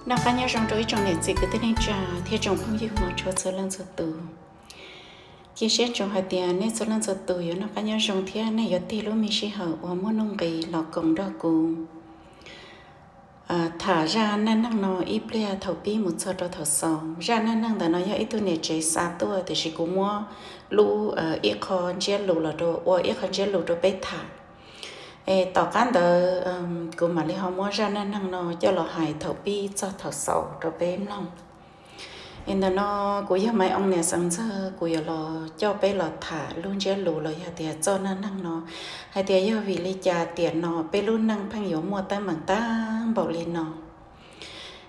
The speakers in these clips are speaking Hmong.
Noj qab nyob zoo rau ib tsoom niam txiv kwv tij neej tsa thiab tsoom phooj ywg hmov tshua txhua leej txhua tus. Cia siab ntsoov hais tias nej txhua leej txhua tus yuav noj qab nyob zoo thiab nej yuav tig lub me sij hawm uas muaj nuj nqis los koom nrog kuv tham zaj neej neeg no ib pliag thaum pib mus txog rau thaum xaus. Zaj neej neeg ntawm no yog ib tug niam tsev xa tuaj, tiam sis kuv muab lub ib qho ntsiab lus los rau ua ib qho ntsiab lus rau peb tham. Es tom qab ntawd kuv mam li ho muab zaj neej neeg no coj los hais thaum pib txog thaum xaus rau peb mloog. Es ntawm no kuv yog Maiv Oo niam Xeev Ntxawg, kuv yuav los coj peb los tham lub ntsiab lus los yog tias txoj neej neeg no, hais tias yog vim li cas tiam no peb lub neej pheej yuav muaj teeb meem tag npaum li no.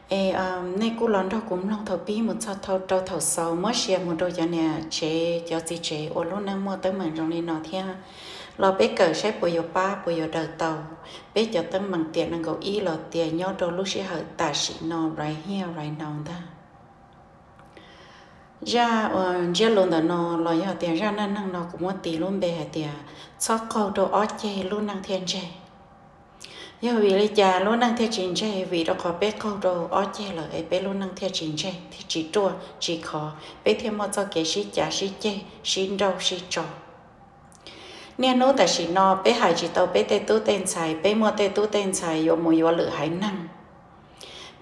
Es nej kuj los nrog kuv mloog thaum pib mus txog rau thaum xaus, muab share mus rau cov niam tsev cov txiv tsev uas lub neej muaj teeb meem zoo li no thiab, los peb kawm saib puas yuav pab puas yuav daws tau peb cov teeb meem tiam nees nkaum ib los tias nyob rau lub sij hawm tam sim no right here right now ntag. Zaj uas ntsiab lus ntawm no los yog tias zaj neej neeg no kuv muab tis lub npe hais tias txhob qaug rau ob ceg lub neej thiaj ntseg. Yog vim li cas lub neej thiaj tsis ntseg? Vim rau qhov peb qaug rau ob ceg lawm es peb lub neej thiaj tsis ntseg, thiaj tsis ruaj tsis khov, peb thiaj muaj txoj kev sib cav sib ceg sib nrauj sib tso. Niaj hnub tam sim no peb hais tsis tau peb tej tub tej ntxhais, peb muaj tej tub tej ntxhais yuav mus yuav lwm haiv neeg.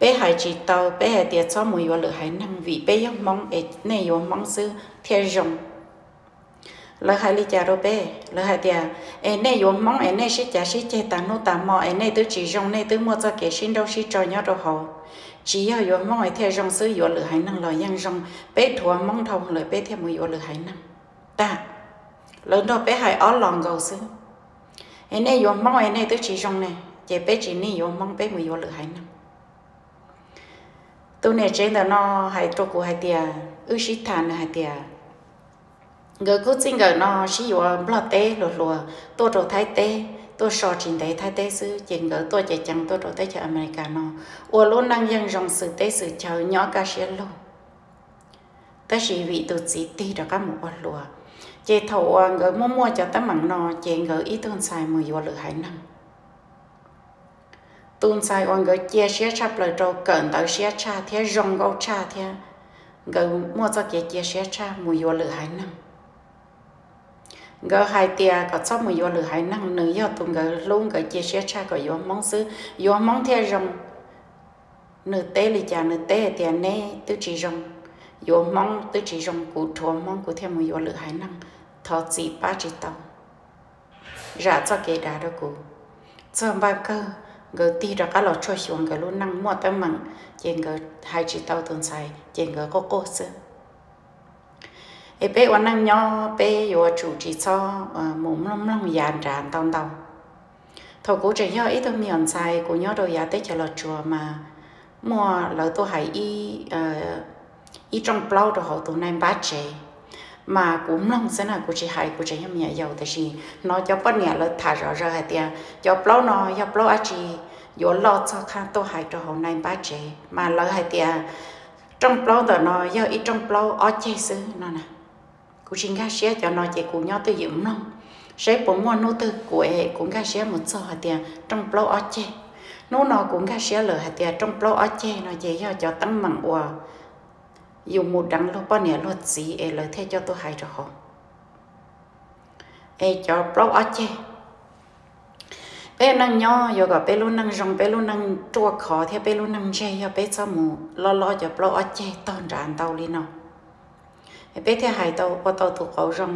Peb hais tsis tau, peb hais tias txhob mus yuav lwm haiv neeg vim peb yog Hmoob es nej yuav Hmoob xwb thiaj zoo. Lawv hais li cas rau peb? Lawv hais tias es nej yuav Hmoob es nej sib cav sib ceg tas hnub tas hmo es nej twb tsis zoo, nej twb muaj txoj kev sib nrauj sib tso nyob rau hauv. Tsis yog yuav Hmoob es thiaj zoo xwb, yuav lwm haiv neeg los yeej zoo. Peb dhuav Hmoob dhau lawm peb thiaj mus yuav lwm haiv neeg. Tag, lawv nrog peb hais ob los nkaus xwb. Es nej yuav Hmoob es nej twb tsis zoo ne, ces peb tsis nim yuav Hmoob, peb mus yuav lwm haiv neeg. Tus niam tsev ntawm no hais rau kuv hais tias, wb sib tham nws hais tias nkawd kuj txij nkawm no sib yuav Nplog teb hluas hluas tuaj rau Thaib teb, tuaj so tsis ntev Thaib teb xwb, ces nkawd tuaj ceev ceev tuaj rau teb chaws Amelikas no, ua lub neej yeej zoo xwm teb xwm chaw nyob kaj siab lug. Tab sis vim tus txiv tig rov qab mus ua hluas, ces thaum uas nkawd muaj muaj cov teeb meem no, ces nkawd ib tug ntxhais mus yuav lwm haiv neeg. Tus ntxhais uas nkawd cia siab tshaj plaws rau, kawm ntawv siab tshaj thiab zoo nkauj tshaj thiab, nkawd muaj txoj kev cia siab tshaj mus yuav lwm haiv neeg. Nkawd hais tias kom txhob mus yuav lwm haiv neeg, nws yog tus nkawd hlub, nkawd cia siab tshaj kom yuav Hmoob xwb, yuav Hmoob thiaj zoo. Nws teb li cas? Nws teb hais tias neb twb tsis zoo, yuav Hmoob twb tsis zoo, kuv dhuav Hmoob kuv thiaj mus yuav lwm haiv neeg, thov txiv pab tsis tau, zam txoj kev dav rau kuv. Txog npaj kawg, nkawd tig rov qab los tshuaj xyuas nkawd lub neej muaj teeb meem, ces nkawd hais tsis tau tus ntxhais ces nkawd quaj quaj xwb. Es peb ua neej nyob peb yuav tsum tsis txhob mus mloog mloog yav nrad ntau ntau. Thaum kuv tseem yog ib tug me nyuam ntxhais, kuv nyob rau yav teb chaws Los Tsuas mas muaj lawv tuaj hais ib rooj plaub rau hauv tus nai npab tsev, mas kuv mloog xwb na, kuv tsis hais, kuv tseem yog me nyuam yaus, tiam sis hnov cov poj niam lawv tham zom zaws hais tias cov plaub no yog plaub dab tsi, yuav loj txog qhov tuaj hais rau hauv nai npab tsev, mas lawv hais tias rooj plaub ntawm no yog ib rooj plaub ob ceg xwb no na. Kuv tsis nkag siab cov no ces kuv nyob twj ywm mloog, seb puas muaj hnub twg kuv, kuv nkag siab mus txog hais tias rooj plaub ob ceg. Hnub no kuv nkag siab lawm hais tias rooj plaub ob ceg no ces yog cov teeb meem uas yus mus deev luag poj niam luag txiv es lawv thiaj coj tuaj hais rau hauv. Es cov plaub ob ceg, peb neej nyob yuav kom peb lub neej zoo, peb lub neej ruaj khov thiab peb lub neej ntseg, yog peb txhob mus lob lob cov plaub ob ceg tog nrad ntau li no. Peb thiaj hais tau ua tau tus qauv zoo,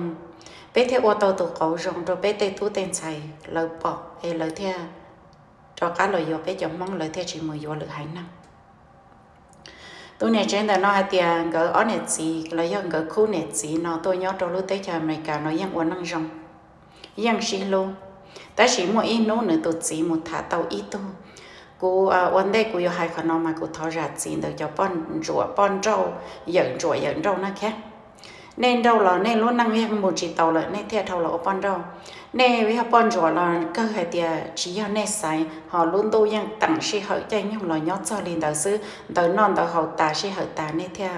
peb thiaj ua tau tus qauv zoo rau peb tej tub tej ntxhais lawv pom es lawv thiaj rov qab los yuav peb cov Hmoob, lawv thiaj tsis mus yuav lwm haiv neeg. Tus niam tsev ntawm no hais tias nkawd ob niam txiv los yog nkawd khub niam txiv no tuaj nyob rau lub teb chaws Amelikas no yeej ua neej zoo, yeej sib hlub. Tab sis muaj ib hnub nws tus txiv mus tham tau ib tug, kuv ua ntej kuv yuav hais qhov no mas kuv thov zam txim ntawm cov poj ntsuam poj nrauj, yawm ntsuam yawm nrauj na thiab. Nej nrauj los nej lub neej yeej mus tsis taus lawm nej thiaj dhau los ua poj nrauj. Nej yog poj ntsuam los kawg hais tias tsis yog nej xaiv, ho lub ntuj yeej teem sij hawm caij nyoog los nyob txog li ntawd xwb, ntawd noj ntawd haus tas sij hawm tas nej thiaj,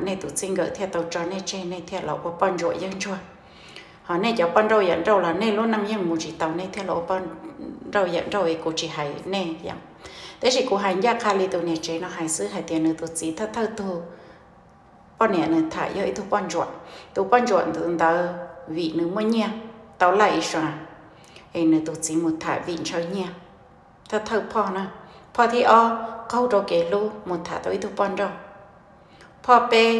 nej tus txij nkawm thiaj tau tso nej tseg, nej thiaj los ua poj ntsuam yawg ntsuag. Ho nej cov poj nrauj yawm nrauj los nej lub neej yeej mus tsis taus nej thiaj los ua poj nrauj yawm nrauj es kuv tsis hais nej yom. Tab sis kuv hais ncaj qha li tus niam tsev no hais xwb hais tias nws tus txiv thawj thawj tug poj niam nws tham yog ib tug poj ntsuam. Tus poj ntsuam ntawd vim nws muaj nyiaj tau laj ib sua, es nws tus txiv mus tham vim ntshaw nyiaj. Thawj thawj phoj na, phoj thib ob qaug rau kev hlub mus tham tau ib tug poj nrauj. Phoj peb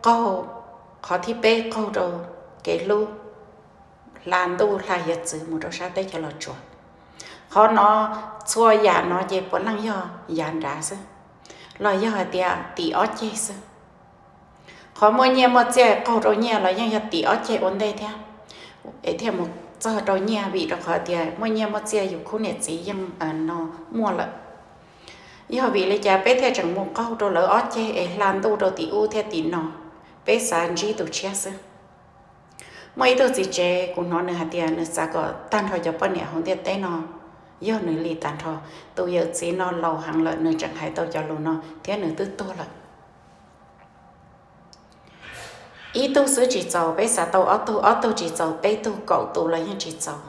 qaug, qhov thib peb qaug rau kev hlub hla ntuj hla hiav txwv mus rau sab teb chaws Los Tsuas. Qhov no, txhua yam no ces puav leej yog yav nrad xwb, los yog hais tias tim ob ceg xwb. Qhov muaj nyiaj muaj txiaj qaug rau nyiaj los yeej yog tim ob ceg ua ntej thiab, es thiaj mus txog rau nyiaj vim rau qhov tias muaj nyiaj muaj txiaj yus khub niam txiv yeej no muaj lawm. Yog vim li cas peb thiaj tseem mus qaug rau lawv ob ceg es hla ntuj rau tim ub thiab tim no? Peb xav ntsib tus tshiab xwb. Muaj ib tug txiv tsev kuv hnov nws hais tias nws xav kom tag nrho cov poj niam hauv ntiaj teb no yog nws li tag nrho. Tus yawm txiv no laus heev lawm nws tseem hais tau cov lus no thiab nws twb tuag lawm. Ib tug xwb tsis txaus, peb xav tau ob tug, ob tug tsis txaus, peb tug kaum tus los yeej tsis txaus.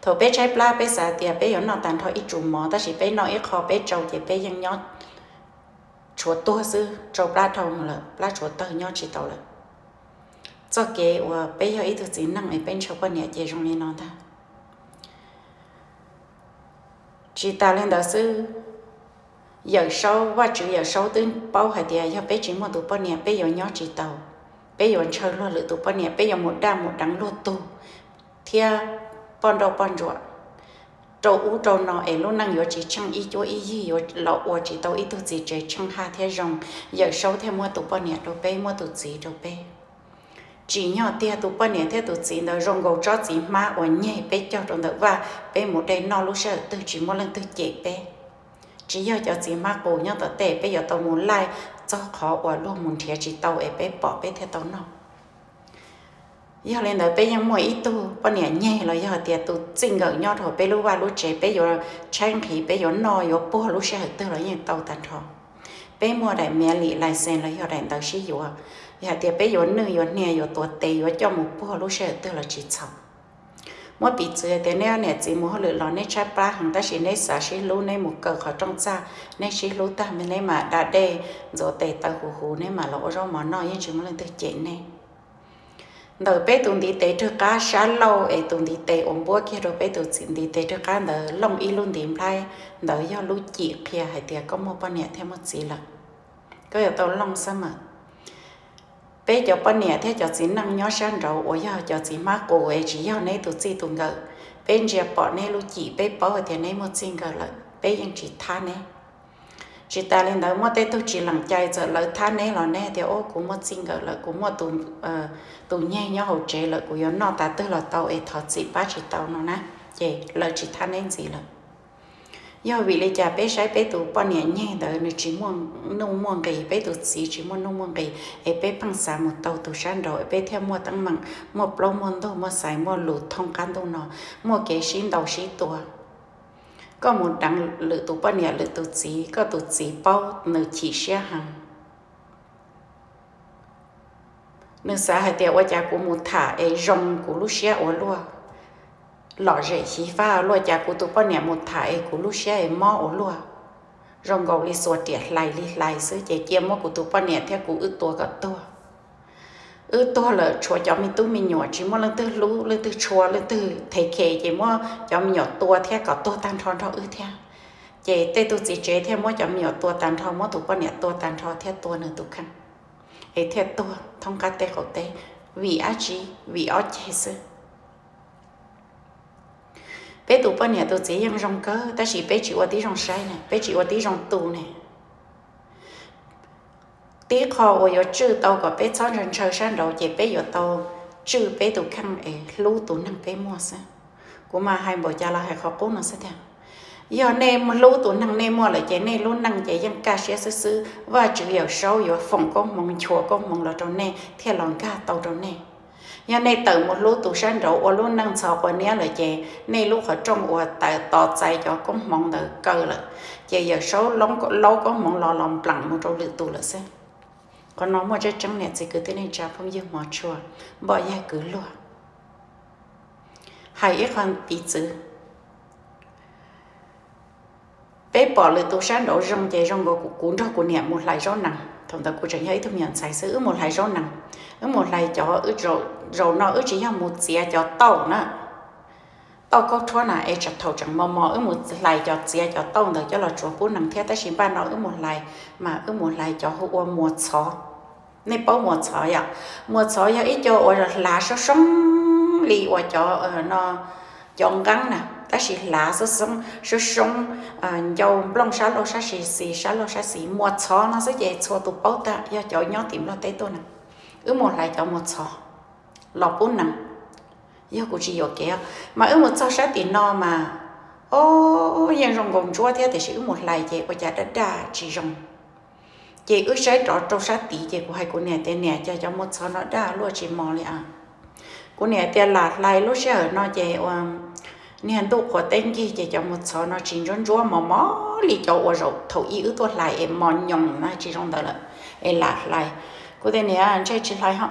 Thaum peb tshaib plab peb xav tias peb yuav noj tag nrho ib tsum mov, tab sis peb noj ib qho peb tsau ces peb yeej nyob tshuav tuag xwb, tsau plab dhau lawm, plab tshuav tawg nyob tsis tau lawm. Txoj kev uas peb yog ib tug txiv neej es peb ntshaw poj niam ces zoo li no ntag. Tsis tas li ntawd xwb, Yawm Saub, Vajtswv Yawm Saub twb paub hais tias yog peb tsis muaj tus poj niam peb yuav nyob tsis tau, peb yuav ntshaw luag lwm tus poj niam, peb yuav mus daj mus deev luag tug thiab poj nrauj poj ntsuam rau ub rau no es lub neej yuav tsis tsheej ib cuab ib yig, yuav los ua tsis tau ib tug txiv tsev tsheej haj thiab zoo. Yawm Saub thiaj muab tus poj niam rau peb, muab tus txiv rau peb. Tsim nyog tiag tus poj niam thiab tus txiv ntawd zoo nkaus tsob txiv hmab uas nyeg peb cog rau ntawm vaj, peb mus de noj lub sij hawm twg tsis muaj leej twg cem peb. Tsis yog cov txiv hmab qus nyob tom tej peb yuav tau mus laij txog qhov uas luag mus nrhiav tsis tau es peb pom peb thiaj tau noj. Yog li ntawd peb yeej muaj ib tug poj niam nyeg los yog tias tus txij nkawm nyob rau peb lub vaj lub tsev, peb yuav tshaib nqhis, peb yuav noj yuav puag lub sij hawm twg los yeej tau tag nrho. Peb muaj daim miav lim lais xees los yog daim ntawv sib yuav, yog hais tias peb yuav nwj yuav hnia yuav tuav tes yuav coj mus puag lub sij hawm twg los tsis txhaum. Muab piv txwv tias neb ob niam txiv mus hauj lwm los neb tshaib plab heev tab sis neb xav sib hlub, neb mus kaw qhov rooj txaj, neb sib hlub tag neb mam da dej ntxuav tes taw huv huv neb mam los ua zaub mov noj yeej tsis muaj leej twg cem neb. Ntawm peb tus ntiv tes rwg qab sab laug es tus ntiv tes uas npuab kiag rau peb tus ntiv tes rwg qab ntawd looj ib lub ntiv nplhaib, ntawd yog lub cim qhia hais tias koj muaj poj niam thiab muaj txiv lawm. Koj yuav tau looj xab mawm. Peb cov poj niam thiab cov txiv neej nyob sab nraud uas yog cov txiv hmab qus es tsis yog neb tus txij tus nkawm, peb ntsia pom neb lub cim, peb paub hais tias neb muaj txij nkawm lawm, peb yeej tsis thab neb. Tsis tas li ntawd muaj tej tug tsis lees cai, txawm lawv thab neb los neb tias, Ub, kuv muaj txij nkawm lawm, kuv muaj tus nyeg nyob hauv tsev lawm, kuv yuav noj tas twg los tau es thov txim pab tsis tau no na, ces lawv tsis thab neb ntxiv lawm. Yog vim li cas peb saib peb tus poj niam nyeg ntawd nws tsis muaj nuj muaj nqis, peb tus txiv tsis muaj nuj muaj nqis, es peb pheej xav mus tau tus sab nraud es peb thiaj muaj teeb meem, muaj plaub muaj ntug, muaj xaiv muaj lus thoob qab ntuj no, muaj kev sib ntaus sib tua. Koj mus deev lwm tus poj niam lwm tus txiv, koj tus txiv paub nws chim siab heev. Nws xav hais tias ua cas kuv mus tham es zoo kuv lub siab ua luaj, lom zem xyiv fab ua luaj, cas kuv tus poj niam mus tham es kuv lub siab es mob ua luaj, zoo nkaus li xuas riam hlais li hlais xwb, ces cia muab kuv tus poj niam thiab kuv wb tua kom tuag. Wb tuag lawm tshuav cov me tub me nyuam tsis muaj leej twg hlub, leej twg tshua, leej twg thev khe, ces muab cov me nyuam tua thiab kom tuag tag nrho nrog wb thiab. Ces tej tug txiv tsev thiaj muab cov me nyuam tua tag nrho, muab tus poj niam tua tag nrho thiab tua nws tus kheej, es thiaj tuag thoob qab teb qaum teb. Vim dab tsi? Vim ob ceg xwb. Peb tus poj niam tus txiv yeej zoo kawg tab sis peb tsis ua tib zoo saib ne, peb tsis ua tib zoo tu ne. Tib qho uas yuav tswj tau kom peb txhob ntshaw ntshaw sab nraud ces peb yuav tau tswj peb tus kheej es hlub tus neeg peb muaj xwb. Kuv mas hais npaum cas los hais qhov qub no xwb tiag. Yog nej hlub tus neeg nej muaj lawm ces nej lub neej ces yeej kaj siab xwb xwb. Vajtswv Yawm Saub yuav foom koob hmoov, nchuav koob hmoov los rau nej thiaj los nkag tau rau nej. Yog nej tawm mus hlub tus sab nraud ua lub neej ntxhov quav niab lawm ces nej lub qhov rooj uas tawm tos txais cov koob hmoov ntawd kaw lawm, ces Yawm Saub laub koob hmoov los los npleem mus rau lwm tus lawm xwb. Qhov no muaj tseeb tseeb niam txiv kwv tij neej tsa phooj ywg hmov tshua, npoj yag kwv luag. Hais ib qho piv txwv, Peb pom lwm tus sab nraud zoo ces zoo nkaus kuv nrog kuv niam mus hlais zaub nees. Thaum ntawd kuv tseem yog ib tug me nyuam ntxhais xwb, wb mus hlais zaub nees. Wb mus hlais cov, zaum no wb tsis yog mus txiav cov tauj na, tauj kaub rhuab na es thaum tseem mos mos wb mus hlais cov, txiav cov tauj ntawd coj los tsuav pub nees thiab, tab sis npaj no wb mus hlais mas wb mus hlais cov hu ua muas txhov. Nej paub muas txhov yom? Muas txhov yog ib co uas hlav soob soob li uas cov, no, cov nqeeb na, tab sis hlav soob soob, ncau nplooj sab laug sab xis, sab laug sab xis. Muas txhov no xwb ces txhua tus paub tag, yog cov nyob tim Nplog teb tuaj na. Wb mus hlais cov muas txhov los pub nees, yog kuv tsis yuam kev. Mas wb mus txog sab tim no mas, o, yeej zoo nkaus ntsuab thiab tiam sis wb mus hlais ces ua cas daj daj tsis zoo. Ces wb saib rov rau sab tid ces kuv hais kuv niam tias, niam, cas cov muas txhov no daj luaj tsis mos li a. Kuv niam tias lam hlais lub sij hawm no ces ua niag ntuj qhuav teb nkig ces cov muas txhov no tsis ntsuab ntsuab mos mos li cov uas zaum thaum ub wb tuaj hlais es mos nyoos na tsis zoo ntawd lawm, es lam hlais. Kuv tias niam, ntshe tsis hlais ho,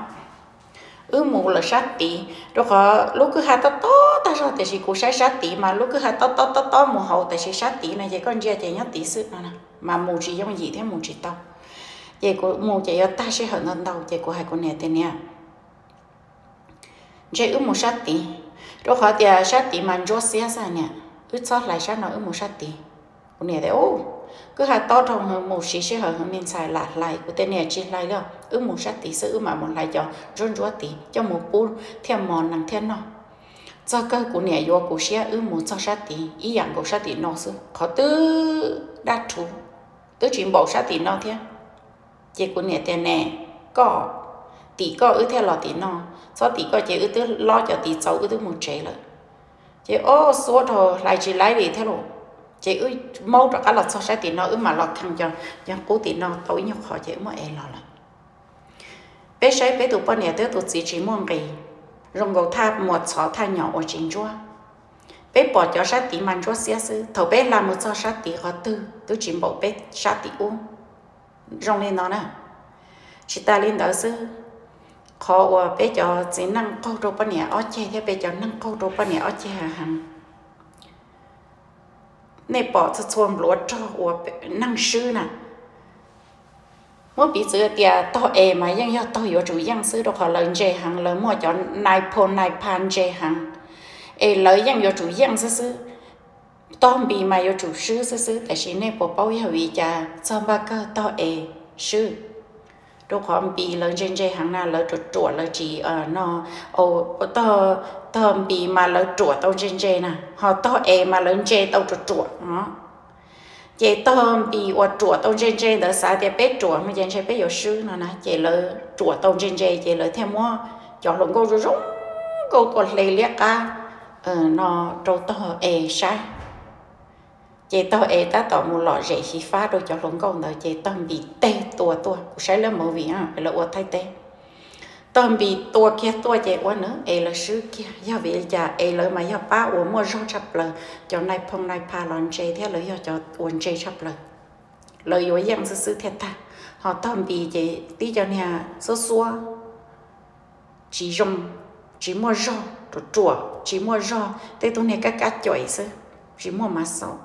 wb mus lawm sab tid, rau qhov lub kwj ha tob tob tag zog tiam sis kuv saib sab tid mas lub kwj ha tob tob tob tob mus hauv tiam sis sab tid no ces koj ntsia ces nyob tid xwb no, mas mus tsis yooj yim thiab mus tsis tau. Ces kuv mus ces yuav tag sij hawm ntau ntau ces kuv hais kuv niam tias niam, ntshe wb mus sab tid, rau qhov tias sab tid mas ntsuab xiab xwb niam, wb txhob hlais sab no wb mus sab tid. Kuv niam tias, u, kwj ha tob dhau heev, mus siv sij hawm heev, me ntxhais lam hlais. Kuv tias niam tsis hlais li, wb mus sab tid xwb, wb mam mus hlais cov ntsuab ntsuab tid coj mus pub thiaj mos nees thiaj noj. Txog kawg kuv niam yuav kuv siab wb mus txog sab tid ib yam nkaus sab tim no xwb, qhov twb daj rhuv, twb tsis npaum sab tim no thiab. Ces kuv niam tias ne, koj, tim koj wb thiaj los tim no, txhob tim koj ces wb twb lob cov tid txaus wb twb mus tsev lawm. Ces o, xuab dhau hlais tsis laib li thiab lauj. Ces wb maub rov qab los txog sab tim no wb mam los kheej cov qub tim no tau ib nyuag qhov ces wb muab ev los lawm. Peb saib peb tus poj niam thiab tus txiv tsis muaj nqis, zoo nkaus thaj muas txhov thaj nyom uas tsis ntsuab. Peb pom cov sab tid mas ntsuab xiab xwb, thaum peb hla mus txog sab tid qhov twg twb tsis npaum peb sab tim ub. Zoo li no na. Tsis tas li ntawd xwb, qhov uas peb cov txiv neej qaug rau poj niam ob ceg thiab peb cov neeg qaug rau poj niam ob ceg heev. Nej pom txhua txhua npluav rog uas neeg swb na, muab piv txwv tias tog es mas yeej yog tog yuav tsum yeej xwb rau qhov lawv ntse heev, lawv muaj cov nai phoo nai pha ntse heev, es lawv yeej yuav tsum yeej xwb xwb. Tog npis mas yuav tsum swb xwb xwb, tiam sis nej puas paub yog vim cas txog npaj kawg tog es swb? Rau qhov npis lawv ntse ntse heev na, lawv ruam ruam lawv tsis, no, tog npis mas lawv ruam tau ntse ntse na, ho tog es mas lawv ntse tau ruam ruam no. Ces tog npis uas ruam tau ntse ntse ntawd xav tias peb ruam no ces ntshe peb yuav swb no na, ces lawv ruam tau ntse ntse ces lawv thiaj muab cov hluas nkauj zoo zoo nkauj tua hle liab qab no rau tog es saib. Ces tog es tab tom mus lom zem xyiv fab rau cov hluas nkauj ntawd ces tog npis teg tua tuaj. Kuv saib lawv movie lawv ua Thaib teb, tog npis tua kiag tuaj ces ua nws es lawv swb kiag. Yog vim li cas? Es lawv mas yog pab uas muaj zog tshaj plaws, cov nai phoo nai pha los ntse thiab lawv yog cov uas ntse tshaj plaws, lawv yuav yeej xwb xwb thiaj tag. Ho tog npis ces tib co niag xuab xuab, tsis zoo, tsis muaj zog, ruam ruam, tsis muaj zog, tej tug niag kab kab cuam xwb, tsis muaj mav xaum,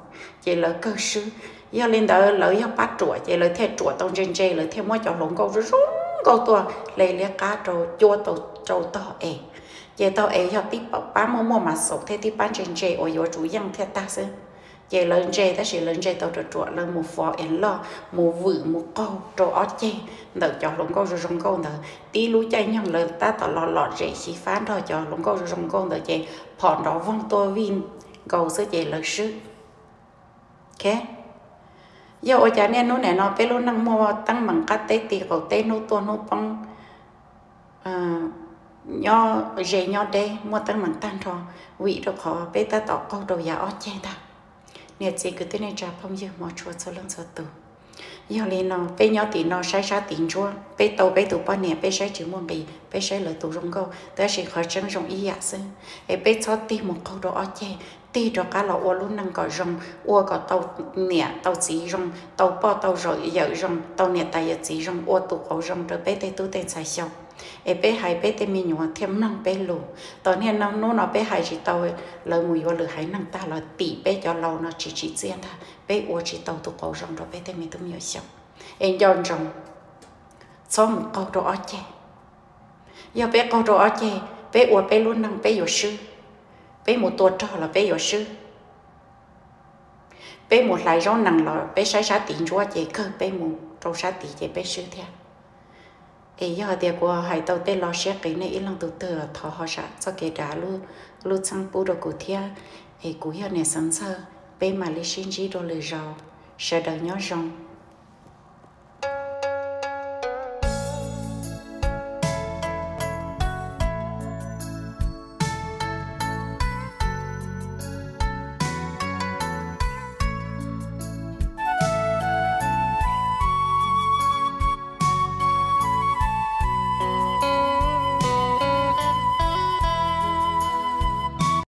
ces lawv kawg swb. Yog li ntawd lawv yog pab ruam ces lawv thiaj ruam tau ntse ntse, lawv thiaj muab cov hluas nkauj zoo zoo nkauj tuaj hle liab qab rau cuab rau tog es. Ces tog es yog tib pab muaj muaj mav xaum thiab tib pab ntse ntse uas yuav tsum yeej thiaj tag xwb. Ces lawv ntse tab sis lawv ntse tau ruam ruam, lawv mus fo es loj, mus vwm mus qaug rau ob ceg ntawm cov hluas nkauj zoo zoo nkauj ntawd. Tib lub caij nyoog lawv tab tom los lom zem xyiv fab nrog cov hluas nkauj zoo zoo nkauj ntawd ces phom nrov voog tuaj vij nkaus xwb ces lawv swb. Yog ua cas niaj hnub nim no peb lub neej muaj teeb meem qab teb ti qaum teb, hnub tuaj hnub poob, nyob ze nyob deb, muaj teeb meem tag nrho, vim rau qhov peb tab tom qaug rau yav ob ceg ntag. Niam txiv kwv tij neej tsa phooj ywg hmov tshua txhua leej txhua tus, yog li no peb nyob tim no saib sab tid ntsuab, peb tau peb tus poj niam peb saib tsis muaj nqis, peb saib lawv tus zoo nkauj, tab sis qhov tseeb zoo ib yam xwb. Es peb txhob tig mus qaug rau ob ceg, tig rov qab los ua lub neej kom zoo, ua kom tau niam tau txiv zoo, tau poj tau yawm zoo, tau niam tais yawm txiv zoo, ua tus qauv zoo rau peb tej tub tej ntxhais xyaum. Es peb hais peb tej me nyuam thiaj mloog peb lus. Tom niaj hnub no peb hais tsis tau, lawv mus yuav lwm haiv neeg tag los tim peb cov laus no tsis tsim txiaj ntag, peb ua tsis tau tus qauv zoo rau peb tej me tub me nyuam xyaum. Es nco ntsoov, txhob mus qaug rau ob ceg. Yog peb qaug rau ob ceg, peb ua peb lub neej peb yuav swb. Peb mus tua rog los peb yuav swb. Peb mus hlais zaub nees los peb saib sab tid ntsuab ces kawg peb mus rau sab tid ces peb swb thiab. Es yog tias kuv hais tau tej lo siab qis nej ib leej tug twg thov ho zam txoj kev dav lub txheeb pub rau kuv thiab. Es kuv yog niam Xeev Ntxawg, peb mam li sib ntsib dua lwm zaus. Sawv daws nyob zoo.